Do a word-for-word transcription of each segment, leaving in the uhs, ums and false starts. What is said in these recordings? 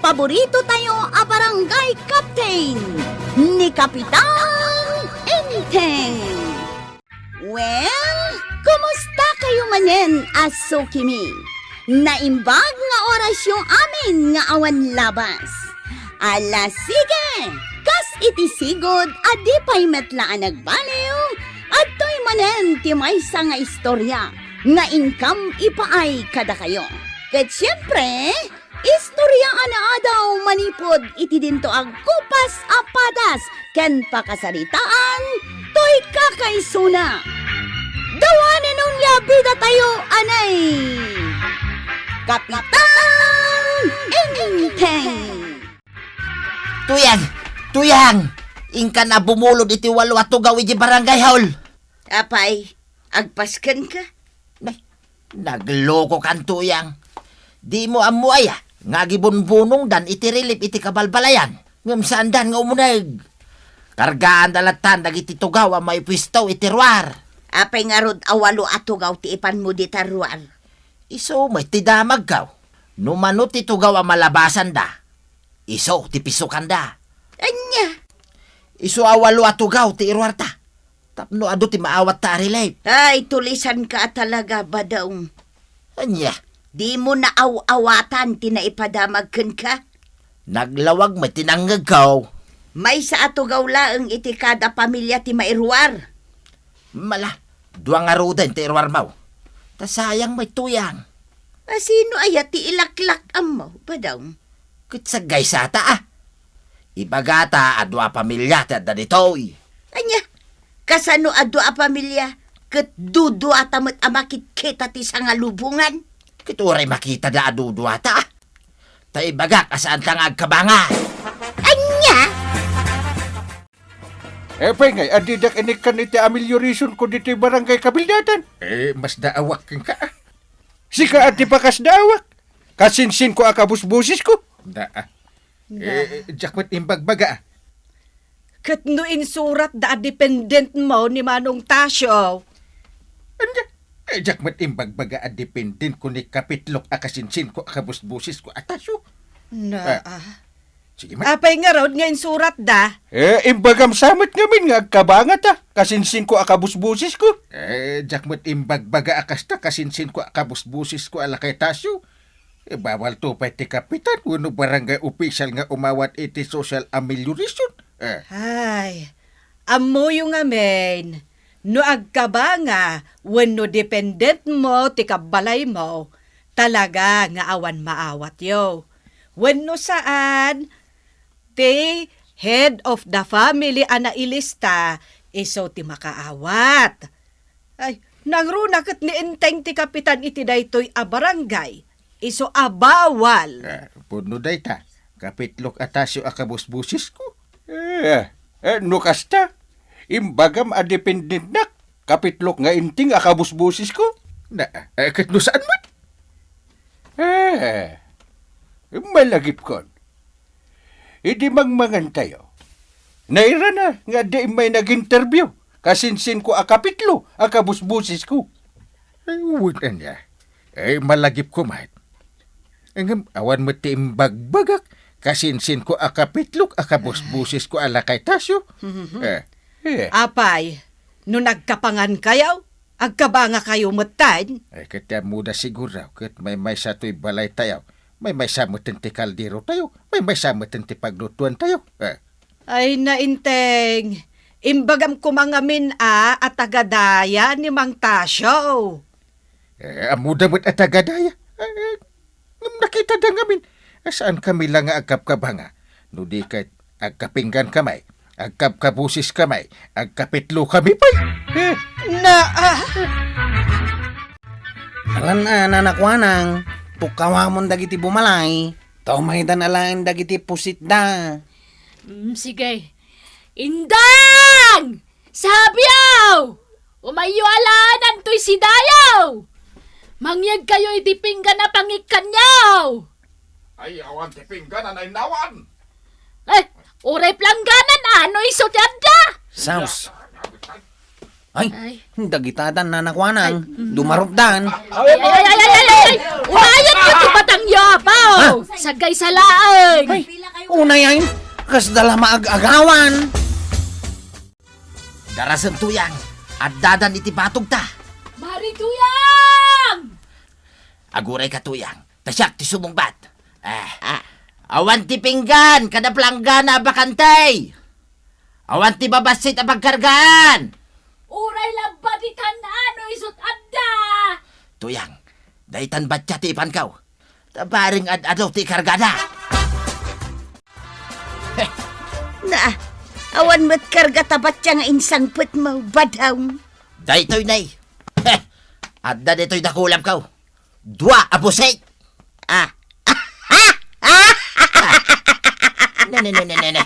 paborito tayo a barangay captain, ni Kapitan Enteng. Well, kumusta kayo manen a sukimi? Naimbag nga orasyo amin nga awan labas. Ala, sige! Kas iti sigud a di pay met la a nagbaliw, adtoy manen ti maysa nga istorya nga inkam ipaay kadakayo. Ket siempre, istorya a naadaw manipud iti dinto agkupas a padas ken pakasaritaan toy kakaisuna. Dawanen onia bidatayo anay Kapitan Enteng. Tuyang! Tuyang! Inkan a bumulod iti walo a tugaw iti barangay hall. Apay, agpaskenka? Nay, naglokokan, Tuyang. Dimo ammo aya nga agibunbunongdan iti relief iti kabalbalayan, ngem saandan nga umuneg. Kargaanda lattan dagiti tugaw a maipuesto iti ruar. Apay ngarud a walo a tugaw ti ipanmo dita ruar? Isu met ti damagko. No mano ti tugaw a malabasanda, isu ti pisukanda. Ania? Isu a walo a tugaw ti iruarta. Tapno adu ti maawatta a relief. Ay, tulisanka a talaga, Badong. Ania? Dimo naaw-awatan ti naipadamag kenka? Naglawag met ti nangngegko. Maysa a tugaw laeng iti kada pamilia ti mairuar. Mala, dua ngaruden ti iruarmo. Ta sayang met, Tuyang. A sino aya ti ilaklak-ammo, Badong? Ket saggaysata, a. Ibagata a dua a pamilia ti adda ditoy. Ania? Kasano a dua a pamilia ket duduata met a makitkita ti sangalubongan? Ket uray makitada a duduata, a. Ta ibagak a saanta nga agkabanga. Ania? Apay ngay, a didak inikkan iti ameliorationko ditoy barangay kabildatan? Eh, masdaawak kenka, a. Sika a ti pakasdaawak. Kasinsinko a kabusbusisko. Da, a. Da. Eh, diak met imbagbaga, a. Ket no insuratda a dependentmo ni Manong Tasio. Ania? Eh, diak met imbagbaga a dependentko ni Kapitlok a kasinsinko a kabusbusisko a Tasio. Na, Ah. a. Sige met. Apay ngarud nga insuratda? Eh, imbagam sa met ngamin nga agkabangata, kasinsinko a kabusbusisko. Eh, diak met imbagbaga a kasta, kasinsinko a kabusbusisko a lakay Tasio. Eh, bawalto pay ti kapitan wenno barangay official nga umawat iti social amelioration. Eh. Ay, ammoyo ngamin, no agkabanga wenno dependentmo ti kabbalaymo, talaga nga awan maawatyo. Wenno saan, ti head of the family a nailista, isu ti makaawat. Ay, nangruna ket ni Enteng ti kapitan iti daytoy a barangay, isu a bawal. Ah, pudno dayta, Kapitlok a Tasio a kabusbusisko. Eh, eh, no kasta, imbagam a dependentnak, Kapitlok nga Enteng a kabusbusisko. Na, eh, ket no saan met? Eh, malagipkon. Idi mangmangantayo, nairana nga adda immay nag-interview, kasinsinko a Kapitlo a kabusbusisko. Ay, wen ania. Ay, malagipko met. Ngem awan met ti imbagbagak, kasinsinko a Kapitlok a kabusbusisko a lakay Tasio. Mhm. Eh, eh. Apay, no nagkapangankayo, agkabangakayo metten? Ay, ket ti ammoda siguro, ket maymaysa toy balaytayo, maymaysa metten ti kalderotayo, maymaysa metten ti paglutuantayo. Eh. Ay, na Enteng, imbagam koma ngamin a, a taga daya ni Mang Tasio. Eh, ammoda met a taga daya. Eh, ngem nakitada ngamin a saankami la nga agkabkabanga. No di ket agkapinggankami, agkabkabosiskami, agkapitlokami pay. Eh. Na, ah. Alan a, Nana Kuanang, pukkawamon dagiti bumalay, ta umaydan alaen dagiti pusitda. Mm, sige. Indang! Sabio! Umayyo alaen toy sidayo! Mangyegkayo iti pinggan a pangikkanyo! Ay, awan ti pinggan a nainnawan! Eh, uray plangganan a no isu ti adda! Saus. Ay, Ay. Dagitadan, Nana Kuanang, Ay, mm. Dumarupdan. Ay, ay, ay, ay, ay, ay, ay! Umayat ka ti batang Apo! Ha? Sagaysa laeng! Ay, unay ay, kasda la maag-agawan. Darasen, Tuyang, addadan iti batogta. Mari, Tuyang! Agurayka, Tuyang, ta siak ti sumungbat. Eh, ah, awan ti pinggan kada planggana a bakante. Awan ti babassit a pagkargaan. Uray labat ditan no isut' adda. Tuyang, daytan batya ti ipankaw. Ta bareng ad-adu ti kargada. Na, awan met karga ta batya nga insangpetmo, badang. Daytoy, nay. Heh, adda ditoy dakulam kaw. Dua a pusit. Ah. Ne, ne, ne, ne, ne, ne.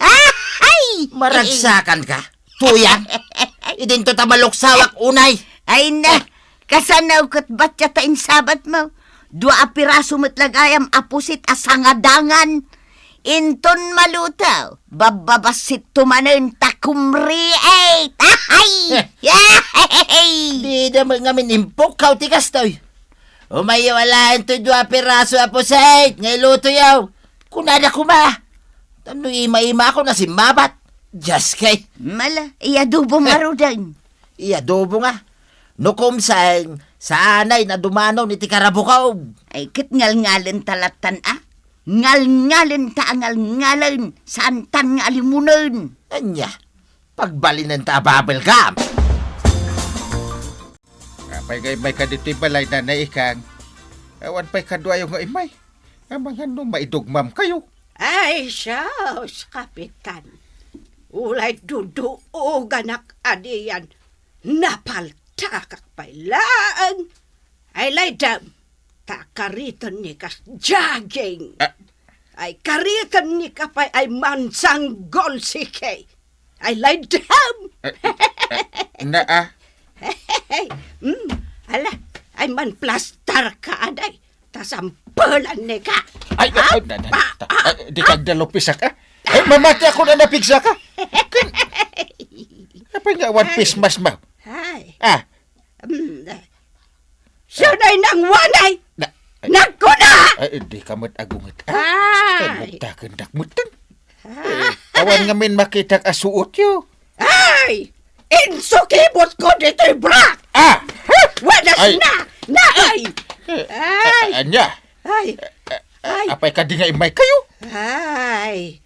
Ah, ay! Maragsakan ka, Tuyang. Idinto ta maluksawak unay. Ay na, kasano ket batya ta insabatmo? Dua a piraso met la gayam a pusit a sangadangan. Inton maluto, babbabassit to manen ta kumriit. Ahay! Dida met ngamin impukkaw ti kastoy. Umayyo alaen toy dua a piraso a pusit nga ilutoyo. Kunada koma. Tapno ima-imako a simmabat. Dios kay. Mala, iadobo ngaruden. Iadobo nga. No kumseng, saanay nga dumanon iti karabukob. Ay, ket ngalngalenta lattan a. Ngalngalenta a ngalngalen, saantan nga alimonen. Ania, pagbalinenta a bubble gum. Apay nga immay ka ditoy balay, Nanay Ikang? Awan pay kaduayo nga immay. Amangan no maidugmam kayo. Ay, sus, Kapitan. Ulay duduoganak a diyan. Napaltakak pay laeng. Ay, laydem, ta kariten ni kas jogging. Ah. Ay, kariten ni ka pay ay mansanggol sike. Ay, laydem. Eh, eh, na, ah. Mm, ala, ay, manplastar ka, aday. Ta sampelan ni ka. Ay, ay, ay, na, na, ta, ay, di kagda lupisak, ah. Ay, mamati ako na napigsa ka. Apay nga awan pismas mo? Ay. Ah. Mm, eh. Siya na'y nangwanay. Na, ay. Nagkuna! Ay, di ka met agungit, ah. Ay. Ay, magdakendak met ten. Ah. Eh, awan ngamin makitak a suot yo. Ay! Insukibot ko ditoy brak! Ah! Wadas na! Na, ay! Eh, ay! A-, anya? Ay! Eh, eh, ay! Apay ka di nga imay kayo? Ay!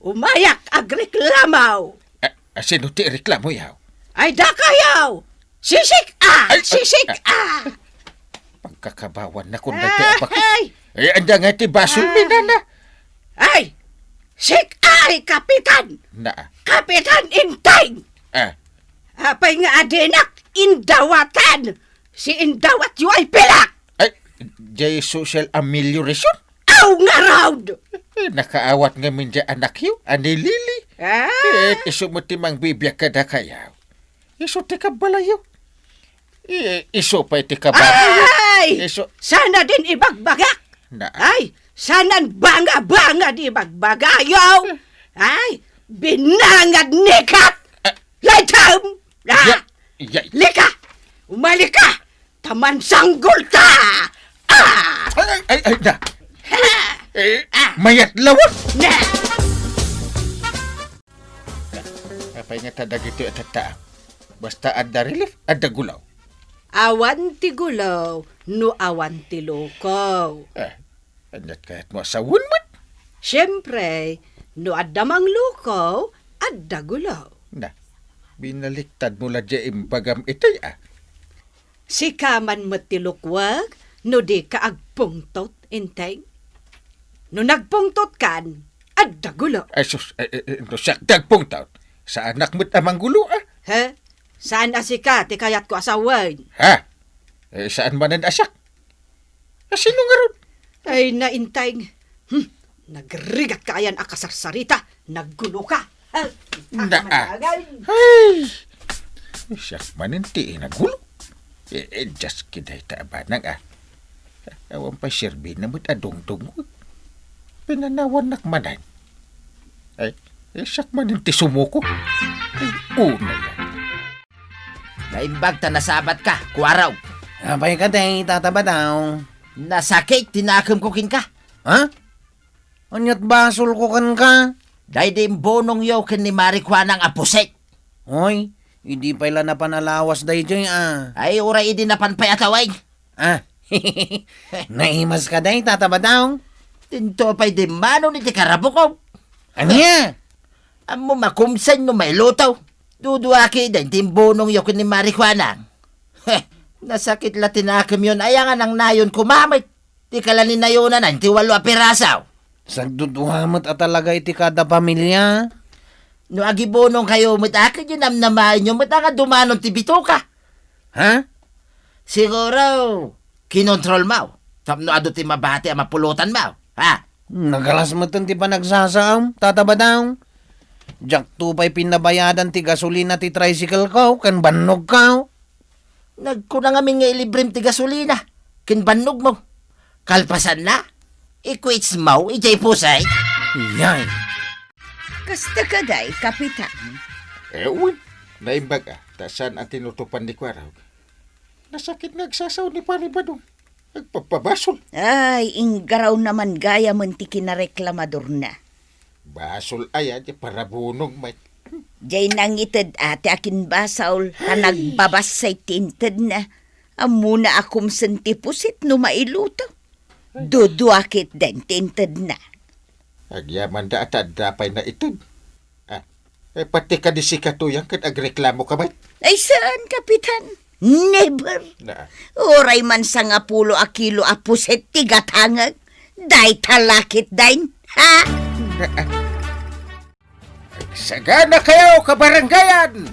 Umayak agreklamo! Eh, eh, sino ti reklamo yaw? Ay, dakayaw! Sisik-a! Ay, ay, sisik-a! Pagkakabawan na kun dati abak. Ay! Eh, anda nga ti basol mi, nana? Ay! Sik-ay, Kapitan! Na. Kapitan Inteng! Ah. Apay nga adinak indawatan? Si indawatyo ay pilak! Ay, jay social amelioration? Aw, ngarud! Eh, nakaawat ngamin jay anakyo, a ni Lily. Ah. Eh, isu met ti mangbibiag kadakayaw. Isu ti kabalayyo. Eh, isu pay ti kabalayyo. Ay! Isu. Sana din ibagbagak. Na. Ay, sanan banga-banga di bagbagayo. Ay, binangad ni Kat. Ah. Laydem! Ah! Ya, ya. Lika! Umalika! Ta mansanggol ta! Ah! Ay, ay, ay, ay, na. Ha! Eh, ah! Mayat lawa! Na! Apay nga ta dagitoy a tatta? Basta adda relief, adda gulaw. Awan ti gulaw no awan ti lukaw. Eh, Aniat kayatmo a sawen met? Siempre, no adda manglukaw, adda gulaw. Na, binaliktadmo la di imbagam itoy, a. Sika man met ti lukwek no dika agpungtot, Inteng. No nagpungtotkan, adda gulaw. Ay, sus, eh, eh, eh, no siak ti agpungtot, saanak met a manggulo, a. He? Saan a sika ti kayatko a sawen? Ha? Eh, saan manen a siak? A, sino ngarud? Ay, na, Inteng. Hmm, nagrigat ka ayan a kasarsarita. Naggulo ka. Ah, na, ah. Ay! Siak manen ti inagulo. Eh, eh, just kiday ta abanang, a. Awan pay serbina met a dungdung. Pinanawannak manen. Ay, eh, siak manen ti sumuko. Ay, una yan. Naimbag ta nasabat ka, Kuaraw. Apay ka, tay, Tata Bataw? Nasakit ti nakemko kenka. Ha? Ania't basolko kenka? Daydi imbunongyo ken ni Mari Juanang a pusit. Hoy, idi pay la napan a lawas daydiay, a. Ay, uray idi napan pay a tawag. A. Naimaska day, Tata Badong? Dinto pay dimmanon iti karabukko. Ania? Ammom a kumsen no mailuto. Dudua ketdin ti imbunongyo ken ni Mari Juanang. Heh, nasakit la ti nakemyon, aya nga nangnayon koma met. Ti kalaninayonan ti walo a piraso. Sagdudua met a talaga iti kada pamilia. No agibunongkayo met, a, ket namnamaenyo met a nga dumanon ti bitoka. Ha? Siguro, kinontrolmo tapno adu ti mabati a mapulotanmo. Ha? Nagalas metten ti panagsasaom, Tata Badong. Diakto pay pinnabayadan ti gasolina ti tricycle ko ken bannogko. Nagkuna ngamin nga ilibrem ti gasolina ken bannogmo. Kalpasanna, ikwitsmo idiay pusay. Yay! Kasta kadi, Kapitan? Eh, wen, naimbag a, ta saan a tinutupan ni Kuarog. Nasakit nga agsasao ni Pari Badong. Agpapabasol. Ay, inggarawna man gayamen ti kinareklamadorna. Basol aya ti parabunong met. Diay nangited a ti akinbasol, ta nagbabassay ti intedna. Ammona a kumsen ti pusit no mailuto. Dudua ketdin ti intedna. Agyamanda a ta adda pay naited. A, e, pati kadi sika, Tuyang, ket agreklamoka met? Ay, saan, Kapitan. Never. Na. Uray man sangapulo a kilo a pusit ti gatangek. Dayta la ketdin. Ha? Agsagana kayo, kabarangayan!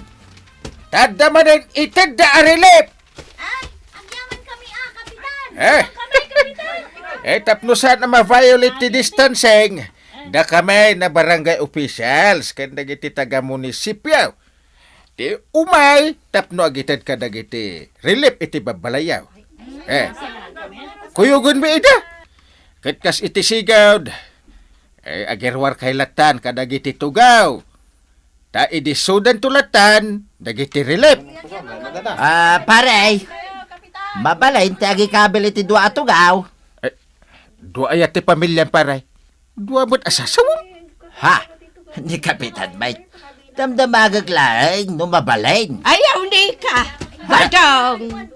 Ta adda manen itedda a relief! Ay, agyaman kami a, Kapitan! Eh? Kami, Kapitan! Eh, tapno saan a ma-violate ti distancing, dakami nga barangay officials ken dagiti taga-munisipio ti umay tapno agited kadagiti relief iti babbalayyo. Eh, kuyogenmi ida. Ket kas iti sigud, eh, agiruarkay lattan kadagiti tugaw. Ta idi sudanto lattan dagiti relief. Ah, pare, mabalin ti agikabil iti dua a tugaw. Eh, dua aya ti pamiliam, pare? Dua met a sasawem? Ha? Ni Kapitan Mike, damdamagek laeng no mabalin. Ayaw ni ka, Badong.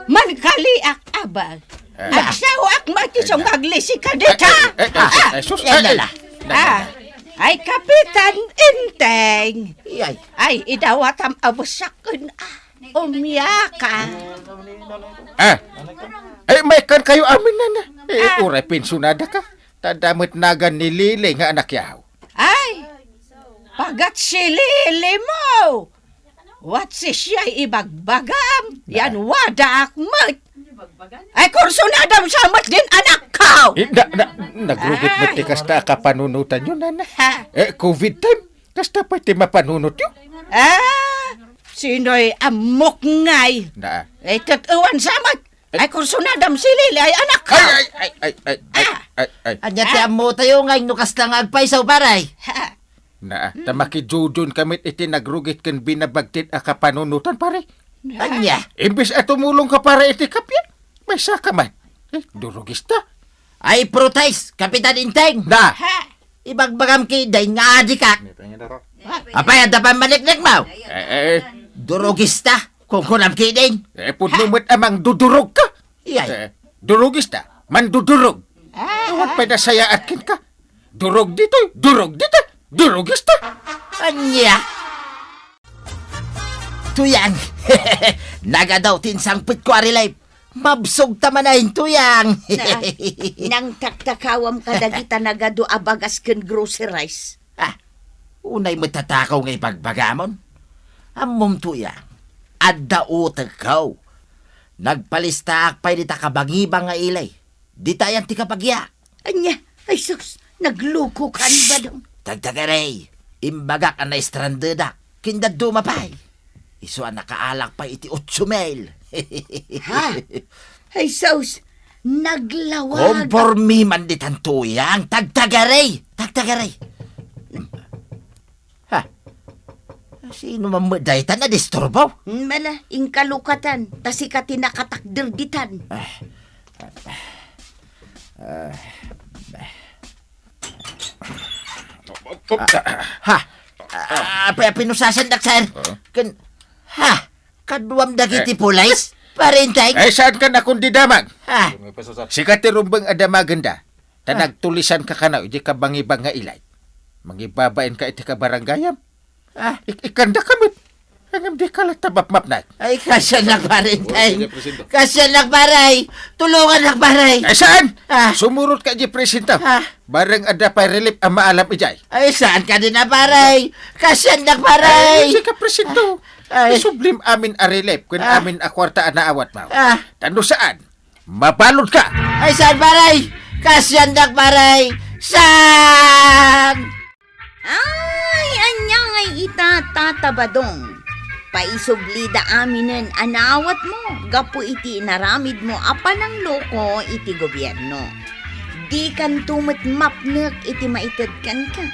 Mankaliak, abal. Eh. Agsaoak met isu nga aglisika dita. Eh, eh, eh, eh, eh, sus, yan eh, na eh. La. Ah, ay, Kapitan Enteng. Iyay. Ay, idawatam a busaken, ah. Umiaka. Ah. Ay, maikkankayo amin, nana. Eh, ah, uray pensionada ka. Ta adda met nagan ni Lili nga anakyo. Ay, pagat si Lili mo. What si siya ibagbagam? Yan wadaak met. Ay, kursunadam sa met din anakko. Eh, na, na, nagrugit met ti kasta a kapanunotanyo, nana. Ha? Eh, covid time, kasta pay ti mapanunotyo. Ah, sinoy ammok ngay? Na. Eh, tet-ewan sa met. Ay, kursunadam si Lili ay anakko. Ay, ay, ay, ay, ay, ay, ah, ay, ay. Ania ti ammotayo ngay no kasta nga agpayso, pare? Ha? Na, ta makijujunkami iti nagrugit ken binabagtit a kapanunotan, pare. Ania? Imbes a tumulongka, pare, iti kapian, maysaka man. Eh, durugista. Ay, protest, Kapitan Enteng. Na. Ha? Ibagbagam ketdin nga adikak. Apay, adda pay maniknekmo? Eh, eh. Durugista, kunkunam ketdin. Eh, pudno met a mangdudurogka. Iyay. Eh, durugista, mandudurog. Ah. Awan pay nasayaat kenka. Durog ditoy, durog dita, durugista. Ania? Tuyang, nagadu ti insangpetko a relief. Mabsog ta manen, Tuyang. Na, nangtaktakawam kadagita nagadu a bagas ken groceries. Ah, unay met a takaw nga ibagbagamon. Ammom, Tuyang, adda utekko. Nagpalistaak pay dita kabangibang nga ili. Dita ayan ti kabagia. Ania? Ay sus, naglukokan, Badong. Tagtagari, imbagak a naistrandedak ken dadduma pay. Isu a nakaalak pay iti otso mil. Ha? Ay sus, naglawag. Kompormi man ditan, Tuyang. Tagtagari, tagtagari. Ha? Sino man met dayta a nadisturbo? Mala, inkalukatan, ta sika ti nakatakder ditan. Ah. Ah, ha? Ah, pi-, pinusasandak, sir. Ah? Ken, ha? Kaduam dagiti Eh? Pulis? Parinteng? Eh, saan ka na kundi damag? Ha? Sika ti rumbeng a damagenda. Ta Ah. nagtulisan ka kano, idi ka bangibang nga ilay. Mangibabain ka iti kabarangayam. Ah. Ik-, ikanda ka met. Ngem di ka latta mapmapnak. Ay, kasyan nak, parinteng. Kasyan nak, paray. Tulungan nak, paray. Ay, saan? Ah. Sumurot ka di presinto. Ah. Bareng adda pay relief a maalam idiay. Ay, saan ka din, paray? Kasyan nak, paray. Ay, di ka presinto. Ay. Isublim amin a relief kun Ah. amin a kwarta a naawat mo. Ah. Tano saan? Mabalud ka! Ay, saan, paray? Kasyan dak, paray! Saan? Ay, ania ngay ita, Tata Badong? Paisublida aminen a naawatmo gapu iti inaramidmo a panangloko iti gobierno. Dikanto met mapnek iti maited kenka.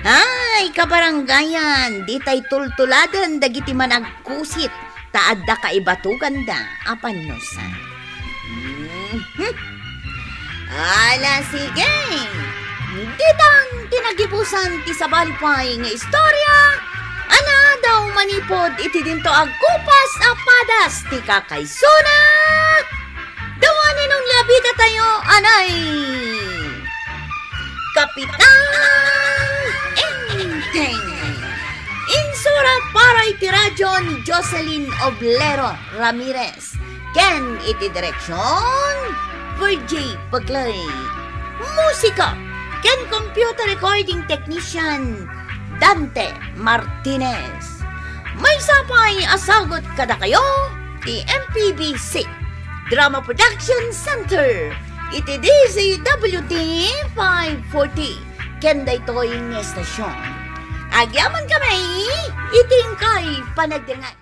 Ay, kabarangayan, ditay tultuladen dagiti managkusit ta adda kaibatuganda a pannusa. Mhm. Ala, sige. Ditan ti nagibusan ti sabali pay nga istorya a naadaw manipud iti dinto agkupas a padas ti kakaisuna. Dua ni Nong Labida tayo, anay! Kapitan Enteng. Insurat para iti radyo ni Jocelyn Oblero Ramirez. Ken iti direksyon, Virgie Pagloy. Musika ken computer recording technician, Dante Martinez. Maysa pay a sagut kadakayo ti M P B C Drama Production Center iti D Z W T five forty ken daytoy nga estasyon. Agyaman kami iti inkay panagdengngeg.